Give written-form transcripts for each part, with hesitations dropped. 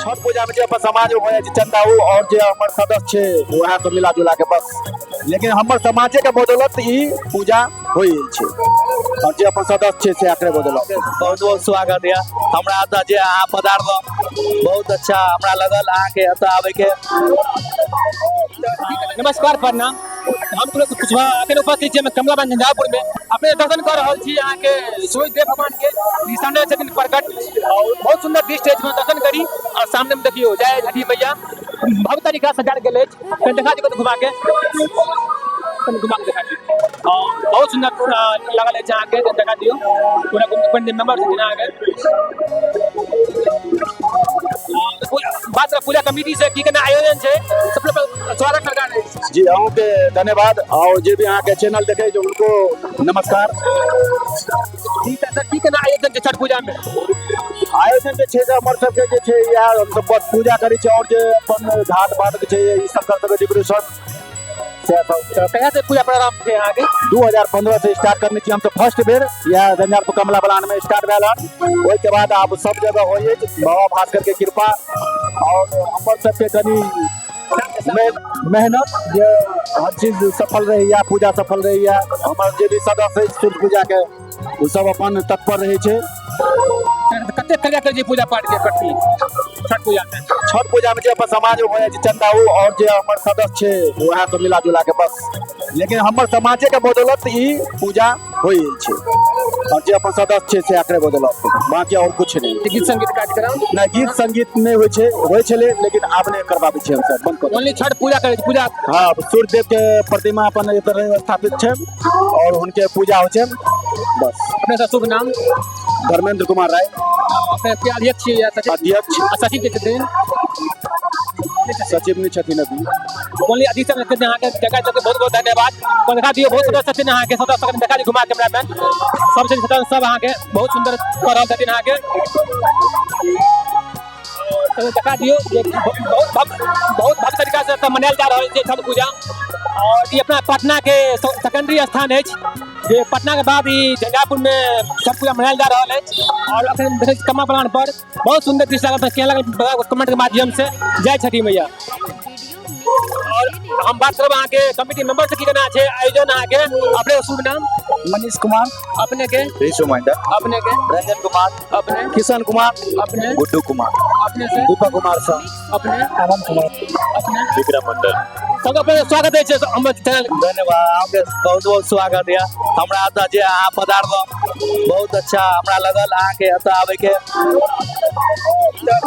छठ पूजा में जे अपन समाज में हो जाइ छै चंदा ओ, और जे हमर सदस्य छै वएह सब मिला जुला के बस। लेकिन हमर समाजे के बदौलत ई पूजा होइ छै, और जे अपन सदस्य छै से एकरे बदौलत। बहुत बहुत स्वागत यऽ हमरा एतऽ जे अहाँ पधारलहुँ, बहुत अच्छा हमरा लगल अहाँके एतऽ आबैके। नमस्कार, प्रणाम। हम तुरंत कुशवाहा अखन उपस्थित छी कमला बांध झंझारपुर में। अपने दर्शन कर रहल छी अहाँके सूर्य देव भगवान के निशान छथिन प्रकट, और बहुत सुंदर दृश्य अछि। दर्शन करी और सामने में देखियो जय छठी मैया भव्य तरीका से सजायल गेल अछि। कनि देखा दियौ घुमा के, कनि घुमा के देखा दियौ। और बहुत सुंदर लागल अछि अहाँके, देखा दियौ पूरा घुम के मेंबर छथिन अहाँके। बात पूजा कमिटी से की केना आयोजन छै, सबसे पहिले स्वागत सरकार अछि। जी अहूँके धन्यवाद, और जे भी अहाँके चैनल देखे छै उनको नमस्कार। जी सर, की केना आयोजन छै छठ पूजा में? आयोजन जे छै से हमर सबके जे छै इएह हमसब बस पूजा करै छी, और जे अपन घाट बाट छै ई सब सबके डेकोरेशन से सब। तऽ कहिया से पूजा प्रारंभ छै अहाँके? 2015 से स्टार्ट करने छी हमसब। फर्स्ट बेर इएह झंझारपुर कमला बलान में स्टार्ट भेल हन, ओहिके बाद आब सब जगह होइ अछि बाबा भास्कर के कृपा। और हमर सबके कनि मेहनत जे हर चीज सफल रहैया, पूजा सफल रहैया। हमर जे भी सदस्य अछि सूर्य पूजा के ओ सब अपन तत्पर रहै छै। कते खर्चा करै छी पूजा पाठ के प्रति छठ पूजा में? छठ पूजा में जे अपन समाज में हो जाइ छै चंदा ओ, और जे हमर सदस्य छै वएह सब मिला जुला के बस। लेकिन हमर समाजे के बदौलत ई पूजा होइ छै, और जे अपन सदस्य छै से एकरे बदौलत, बाकी और कुछ नहीं। गीत संगीत कार्यक्रम? नहि, गीत संगीत नहि होइ छै, होइ छलै लेकिन आब नहि करबाबै छियै हमसब, बंद कऽ देलियै। ओनली छठ पूजा करै छी, पूजा? हाँ, सूर्य देव के प्रतिमा अपन एतऽ स्थापित छै और हुनके पूजा होइ छै बस। अपने का शुभ नाम? धर्मेंद्र कुमार राय। अपने के अध्यक्ष छियै या सचिव? अध्यक्ष। आ सचिव के छथिन? सचिव नहि छथिन अभी। ओनली अध्यक्ष सब छथिन। अहाँके जगह सबके बहुत बहुत धन्यवाद। देखा दियौ बहुत सदस्य छथिन अहाँके, सदस्य सबके देखा दियौ घुमा कैमरामैन सब छथिन, सदस्य सब अहाँके बहुत सुंदर कऽ रहल छथिन अहाँके। देखा दियौ जे बहुत भव्य, बहुत भव्य तरीका से एतऽ मनायल जा रहल छै छठ पूजा। और ई अपना पटना के सेकेंडरी स्थान अछि, जे पटना के बाद ई झंझारपुर में छठ पूजा मनायल जा रहल अछि। और अखन देखै छी कमला बलान पर बहुत सुंदर दृश्य लागल, केहन लागल कमेंट के माध्यम से। जय छठी मैया। और हम बात करब अहाँके कमिटी मेंबर से की केना छै आयोजन अहाँके। अपने के शुभ नाम? मनीष कुमार। अपने के? ऋषु मंडल। अपने के? रंजन कुमार। अपने? किशन कुमार। अपने? गुड्डू कुमार। अपने से? दीपक कुमार साह। अपने? अमन कुमार। अपने? विक्रम मंडल। सबके अपने स्वागत अछि हमर चैनल। धन्यवाद, अहाँके बहुत बहुत स्वागत यऽ हमरा एतऽ जे अहाँ पधारलहुँ, बहुत अच्छा हमरा लगल अहाँके एतऽ आबैके।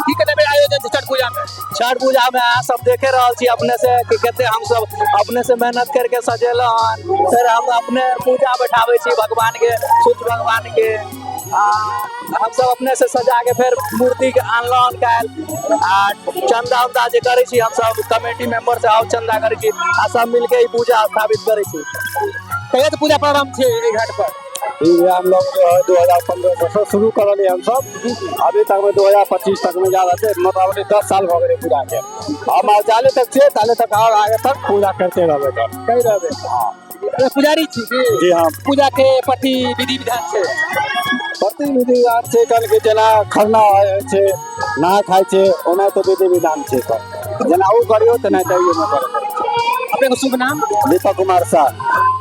की केना आयोजन छै छठ पूजा में? छठ पूजा में अहाँ सब देखे रहल छी अपने से कि कते हम सब अपने से मेहनत करके सजेलहुँ हन। फिर हम अपने पूजा बैठाबै छी भगवान के, सूर्य भगवान के। आ हम सब अपने से सजा के फिर मूर्ति के आनलहुँ हन काल्हि। आ चंदा उंदा जे करै छी हम सब कमेटी मेंबर से आओर चंदा करै छी आ सब मिलके ई पूजा स्थापित करै छी। कहिया से पूजा प्रारंभ छै एहि घाट पर? ई हम लोग जो है 2015 से शुरू करलियै हम सब, अभी तक में 2025 तक में जा रहे थे, मोटामोटी 10 साल हो गए पूजा के। हम जाले तक छे ताले तक और आगे तक पूजा करते रहबे। कहि रहबे। अरे पुजारी छी की? जी हाँ। पूजा के प्रति विधि विधान छै? प्रति विधि विधान छै कल के जेना खरना होइ छै, नहा खाय छै, ओना तो विधि विधान छै, पर जेना ओ करियौ तेना तैयो मे करे पड़ै छै। अपने के शुभ नाम? दीपक कुमार साह।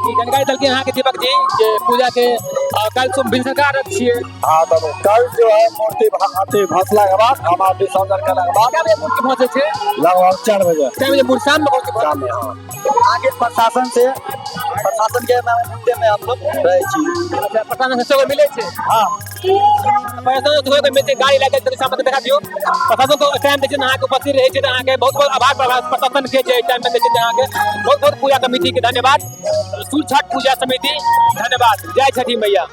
ई जानकारी देलखिन अहाँके दीपक जी जे पूजा के काल्हि सुबह भिनसरका रथ छियै। हाँ, तब कल जो है मूर्ति अथी भसला के बाद हम आब विसर्जन करला के बाद कए बजे मूर्ति भसै छै? लगभग 4 बजे। 4 बजे मूर्ति शाम में मूर्ति भसै? शाम में, हाँ। आगे प्रशासन से, प्रशासन के मुद्दे में हम लोग रहै छी। अच्छा, प्रशासन से सेहो मिलै छै? हाँ। प्रशासन से सेहो मिलै छै। गाड़ी लए के सामने देखा दियौ। प्रशासन तो टाइम दै छै अहाँके उपस्थित रहै छै, तऽ अहाँके बहुत बहुत आभार प्रशासन के जे टाइम दै छै अहाँके। बहुत बहुत पूजा कमिटी के धन्यवाद, सूर्य छठ पूजा समिति धन्यवाद। जय छठी मैया।